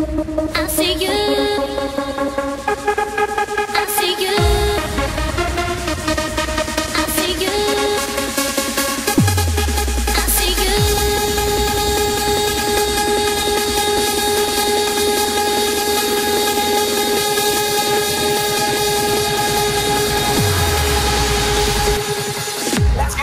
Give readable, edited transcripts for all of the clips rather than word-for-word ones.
I see you. I see you. I see you. I see you. Let's go!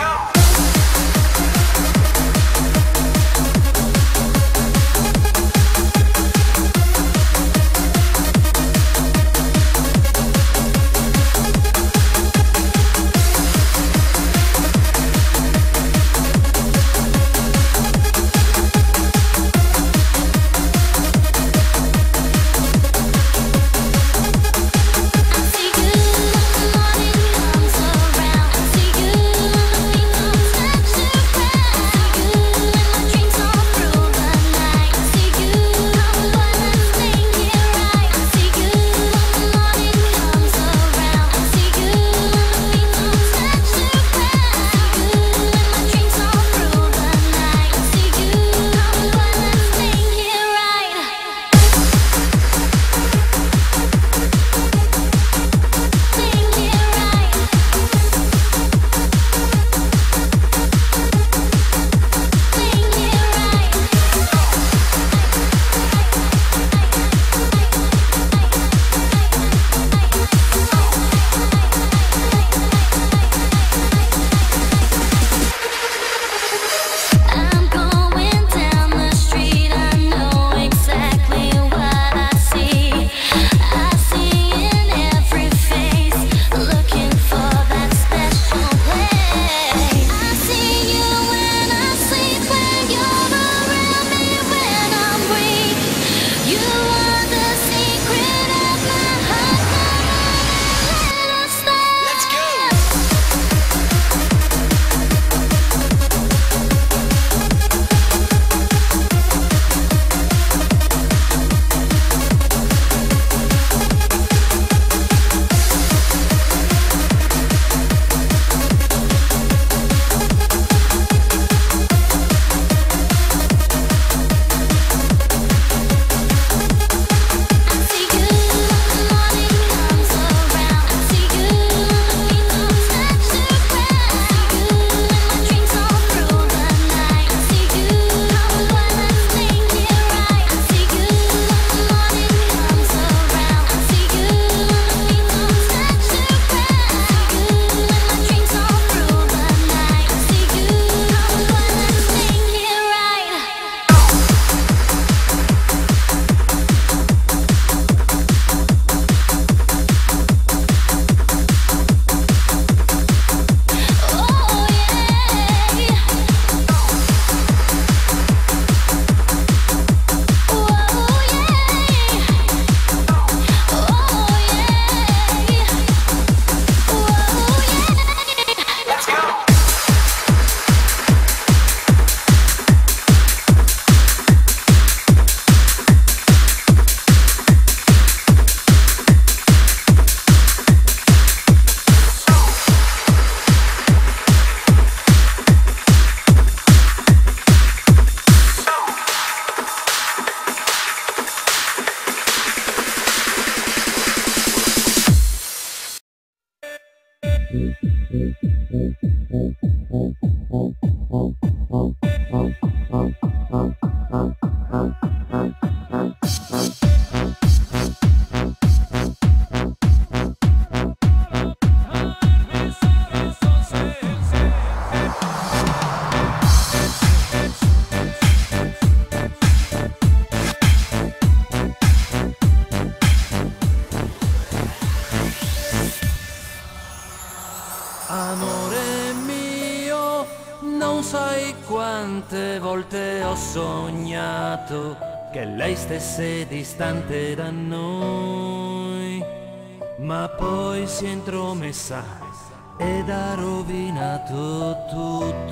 I see you when the morning comes around. I see you when my feet don't touch the ground. I see you in my dreams all through the night. I see you, come boy, let's make it right. I see you when the morning comes around. I see you when my feet don't touch the ground. I see you in my dreams all through the night. I see you, come boy, let's make it right. Make it right. Make it right. I'm going down the street. I know exactly what I see. I see in every face, looking for that special place. I see you when I sleep, when you're around me, when I'm weak. You are the secret of my heart. Come on and let us start. Let's go! I see you when the morning comes around. I see you when my feet don't touch the ground. I see you in my dreams all through the night. I see you, come boy, let's make it right. I see you when the morning comes around. I see you when my feet don't touch the ground. I see you in my dreams all through the night. I see you, come boy, let's make it right. Oh yeah. Oh yeah. Oh yeah. Oh yeah. Let's go! Amore mio, non sai quante volte ho sognato che lei stesse distante da noi, ma poi si è intromessa ed ha rovinato tutto.